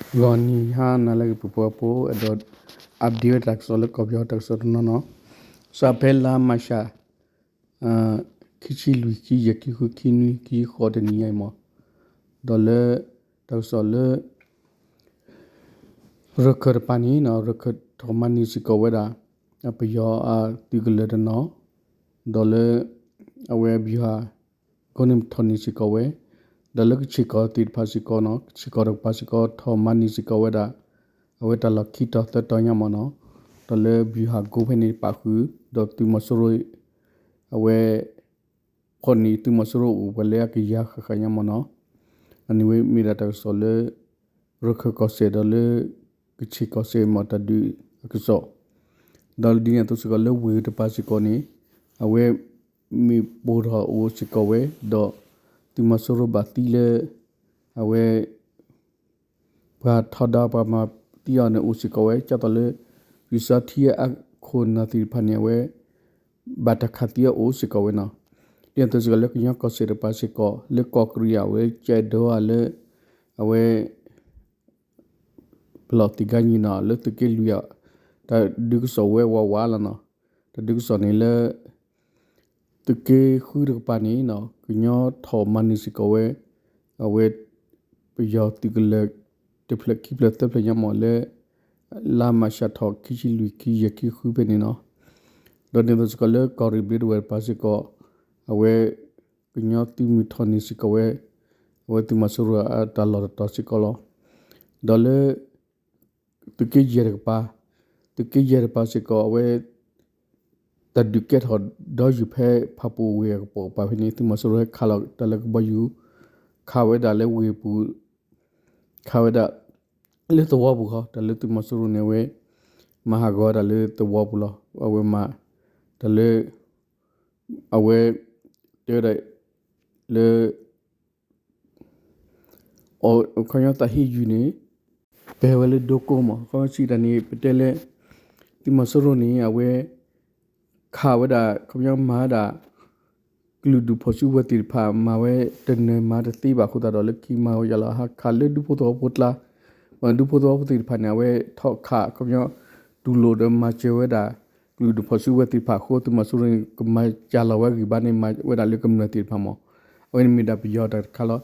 ဂီၤနံၤဟါနၤလၢအဂ့ၤ ပှၤဖိ အဲၣ်ဒိး update ဝဲတၢ်ကစီၣ်လၢကီၢ်ပယီၤတၢ်ကစီၣ်တနီၤနီၤ, စးဖဲလါမၢ်ၡး ခံဆံလွံၢ် ခံယဲၢ် ခံဃု ခံနွံ ခံဃိးတနံၤညါအံၤမး, ဒီးလၢ တၢ်ကစီၣ်လၢ ရခၢၣ်တပၤန့ၣ် ရခၢၣ်ထီၣ်မၤန့ၢ်စ့ၢ်ကီးဝဲဒၣ် ပယီၤအသုးကလၢၤတနီၤ, ဒီးလၢ အဝဲအဗျူဟာ ကိးန့ၣ်ထီၣ်န့ၢ်စ့ၢ်ကီးဝဲ, ဒီးလၢကဆ့ၣ်ကီၢ်သ့ၣ်တဖၣ်စ့ၢ်ကီးနီၤ ကဆ့ၣ်ကီၢ်တကပၤစ့ၢ်ကီး ထီၣ်မၤန့ၢ်စ့ၢ်ကီးဝဲဒၣ် အဝဲတၢ်လီၢ်ခံတီၤသၢတီၤညါမးနီၤ, ဒီးလၢ ဗျူဟာကုန်း ဖဲန့ၣ်ပာ်ဃုာ် ဒီးသုးမီၤစိရိၤ အဝဲ ဖီၣ်န့ၢ်သုးမီၤစိရိၤအိၣ်ပှၤလၢအကယၤဃၣ်ဃၣ်ညါမးနီၤ, အန့ၣ်ဝဲမ့ၢ်ဒၣ်တၢ်ကစီၣ်လၢ ရခၢၣ်ကီၢ်စဲၣ်ဒီးလၢ ကဆ့ၣ်ကီၢ်စဲၣ်မ့ၢ်တၢ်ဒုးအကစီၣ်, ဒီးဒ်န့ၣ်အသိးစ့ၢ်ကီးလၢဝ့ၢ်တပၤစ့ၢ်ကီးန့ၣ် အဝဲ မ့ၢ်ပိၢ်ထီၣ်အိၣ်စ့ၢ်ကီးဝဲ, ဒီး သုးမီၤစိရိၤဘၣ်သံလၢ အဝဲ ပှၤထီဒါပှၤမၤသံအီၤန့ၣ်အိၣ်စ့ၢ်ကီးဝဲ ဒ်သိးလၢ ပျူစောထီးအခိၣ်နၢ်သ့ၣ်တဖၣ်န့ၣ် အဝဲ ဘၣ်တၢ်ခးသံအီၤအိၣ်စ့ၢ်ကီးဝဲနီၤ, ဒ်န့ၣ်အသိးစ့ၢ်ကီးလၢကညီကီၢ်စဲၣ်တပၤစ့ၢ်ကီး လၢကီၢ်ကရံၣ်အဝဲကဲဒိအီၤလၢ အဝဲ ပလီၢ်သ့ၣ်ခါညံၤနီၤ လၢသုးက့လွံၢ်အ တၢ်ဒုးကစီၣ်ဝဲဝးဝးလီၤနီၤ, တၢ်ဒုးကစီၣ်န့ၣ်လၢ သုးက့ဃုတကပၤန့ၣ်နီၤ ကညီထီၣ်မၤန့ၢ်စ့ၢ်ကီးဝဲ အဝဲ ပယီၤသုးကလၢၤ တဖျၢၣ်ခံဖျၢၣ်သၢဖျၢၣ်ညါမးလၢ လါမၢ်ၡးထီၣ် ခံဆံလွံၢ် ခံယဲၢ် ခံဃုဖဲန့ၣ်နီၤ, ဒီးဒ်န့ၣ်အသိးစ့ၢ်ကီးလၢကီၢ်ရ့ၣ်ဘျ့ဒဝဲၢ်တပၤစ့ၢ်ကီး အဝဲ ကညီသုးမုၢ်ထီၣ်န့ၢ်စ့ၢ်ကီးဝဲ အဝဲသုးမီၤစိရိၤအတၢ်လီၢ်တတီၤစ့ၢ်ကီးလီၤ, ဒီးလၢ သုးက့ယဲၢ်တကပၤ, သုးက့ယဲၢ်တကပၤစ့ၢ်ကီး အဝဲ တၢ်ဒုးကဲထီၣ်ဒီးယုၢ်ဖဲဖၣ်ပူၣ်ဝ့ၢ်အကပိာ်ကပၤဖဲန့ၣ် သုးမီၤစိရိၤဟဲခးလီၤတၢ်လၢကဘီယူၤ, ခးဝဲဒၣ်လၢဝ့ၢ်ပူၤ, ခးဝဲဒၣ် လၢသဝီပူၤဃီ တၢ်လၢသုးမီၤစိရိၤန့ၣ် အဝဲ မၤဟးဂီၤဝဲဒၣ်လၢသဝီပူၤလီၤ. အဝဲမၤ တၢ်လၢ အဝဲ တဲဝဲဒၣ် လၢ အခီပညီသးဟ့ယုၢ်န့ၣ် ပဝဲလၢဒိကိမး အခီပညီစံးတၢ်န့ၣ် ပတဲလၢ သုးမီၤစိရိၤန့ၣ် အဝဲ ခးဝဲဒၣ် အခီပညီမၤဝဲဒၣ် ကလုာ်ဒူၣ်ဖီၣ်စုကဝဲၤသ့ၣ်တဖၣ် မၤဝဲတနၢၤမၤတသ့ဘၣ်အဃိသတးဒီး လၢခံမၤဝဲဒ်လဲၣ် ဟးခးလၢဒူဖိသဝီဖိကျါ, ဒူဖိသဝီဖိသ့ၣ်တဖၣ်န့ၣ် အဝဲထီၣ်ခး အခီပညီ တူၢ်လိာ်ဒီးမၤစၢၤဝဲဒၣ် ကလုာ်ဒူၣ်ဖီၣ်စုကဝဲၤသ့ၣ်တဖၣ်အဃိ သုးမီၤစိရိၤန့ၣ် ကမၤစၢ်လီၤဝဲဂံၢ်ဘါန့ၣ် မၤဝဲဒၣ်လၢကမျၢၢ်သ့ၣ်တဖၣ်မး, အဝဲန့ၣ်မ့ၢ်ဒၣ်ပယီၤတၢ်တခါလီၤ.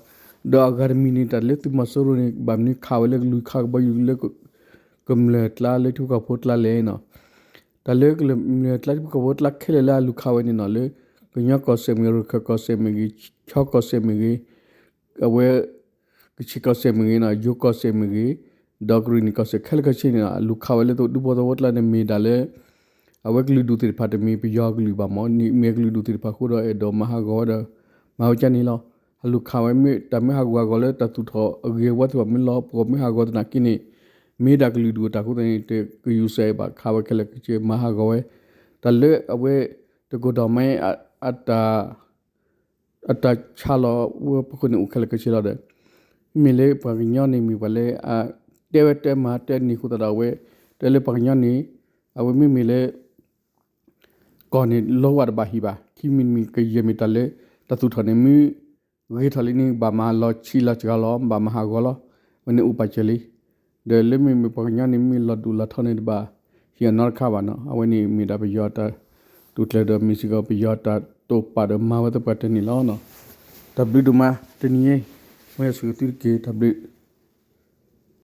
ဒီးအဂၤတမံၤန့ၣ် တၢ်လၢသုးမီၤစိရိၤန့ၣ် ဘၣ်မနုၤခးဝဲလၢကလုာ်ခးကဘီယူၤလၢ ကမျၢၢ်ကျါလၢထံဖိကီၢ်ဖိကျါလဲၣ်နီၤ, တၢ်လၢကမျၢၢ်ကျါထံဖိကီၢ်ဖိကျါခဲလၢာ်လၢအလူၤခးဝဲန့ၣ်နီၤ လၢ ကညီကီၢ်စဲၣ်မ့ၢ်ဂ့ၤ ရခၢၣ်ကီၢ်စဲၣ်မ့ၢ်ဂ့ၤ ခၠီကီၢ်စဲၣ်မ့ၢ်ဂ့ၤ အဝဲ ကဆ့ၣ်ကီၢ်စဲၣ်မ့ၢ်ဂ့ၤနီၤ ယိၤကီၢ်စဲၣ်မ့ၢ်ဂ့ၤ ဒီးကရ့ၣ်နံၣ်ကီၢ်စဲၣ်ခဲလၢာ်ခဲဆ့န့ၣ်နီၤ အလူၤခးဝဲလၢဒူဖိသဝီဖိကျါန့ၣ် မ့ၢ်ဒၣ်လၢ အဝဲကလုာ်ဒူၣ်သ့ၣ်တဖၣ်တမ့ၢ်ပယီၤကလုာ်ဘၣ်မး မ့ၢ်ကလုာ်ဒူၣ်သ့ၣ်တဖၣ်အဃိဒီးအဲၣ်ဒိးမၤဟးဂီၤဝဲဒီး မၤဝဲကန့ၣ်လီၤ. အလူၤခးဝဲမ့ၢ်တၢ်မ့ၢ်ဟးဂူာ်ဟးဂီၤလၢတၢ်သူၣ်ထီၣ်အဂ့ၤအဝါသ့ၣ်တဖၣ်မ့ၢ်လီၤပှီၢ်မ့ၢ်ဟးဂီၤသနာ်က့န့ၣ် မ့ၢ်ဒၣ်ကလုာ်ဒူၣ်အတၢ်အဃိသတးန့ၣ် တကယူၤစဲးဘၣ်ခးဝဲခဲလၢာ်ခဲဆ့ မၤဟးဂီၤဝဲ တၢ်လၢအဝဲ တကိၢ်ဒီးမ့ၢ် အတၢ် အတၢ်ဆါလီၤဝဲပခိၣ်န့ၣ်အိၣ်ခဲလၢာ်ခဲဆ့လီၤဒီး မ့မ့ၢ်လၢပှၤကညီန့ၣ်မ့ၢ်ပှၤလၢ အတဲဝဲတဲမၤတဲန့ၢ်အဃိသတးဒီးအဝဲ တဲလၢပှၤကညီန့ၣ် အဝဲမ့မ့ၢ်လၢ ကီၢ်န့ၣ်လီဝဲတဘၣ်ဟံၣ်ဘၣ် ခံမံၤတမံၤကယဲၢ်မ့ၢ်တၢ်လၢ တၢ်သူၣ်ထီၣ်န့ၣ်မ့ၢ် ဂ့ၤထီၣ်လံန့ၣ် ဘၣ်မၤလီၤဆံးလီၤစှၤလီၤ ဘၣ်မၤဟးဂီၤလီၤ အဝဲန့ၣ်အိၣ်ပာ်စၢၤလံ ဒီးလၢမ့မ့ၢ်ပှၤကညီန့ၣ်မ့ၢ်လီၤဒူၣ်လီၤထီန့ၣ်တဘၣ် ဟံၣ်အနီတခါဘၣ်နီၤ အဝဲန့ၣ်မ့ၢ်ဒၣ်ပယီၤတၢ်တိာ်ကျဲၤဒီးမ့ၢ်စ့ၢ်ကီးပယီၤတၢ်တိာ်ပာ်ဒီးမၤဝဲသပှၢ်တၢၢ်န့ၣ်လီၤ. တၢ်ဘျုးဒိၣ်မး တနံၤအံၤ မ်ယွၤဆိၣ်ဂ့ၤသုတက့ၢ် တၢ်ဘျုး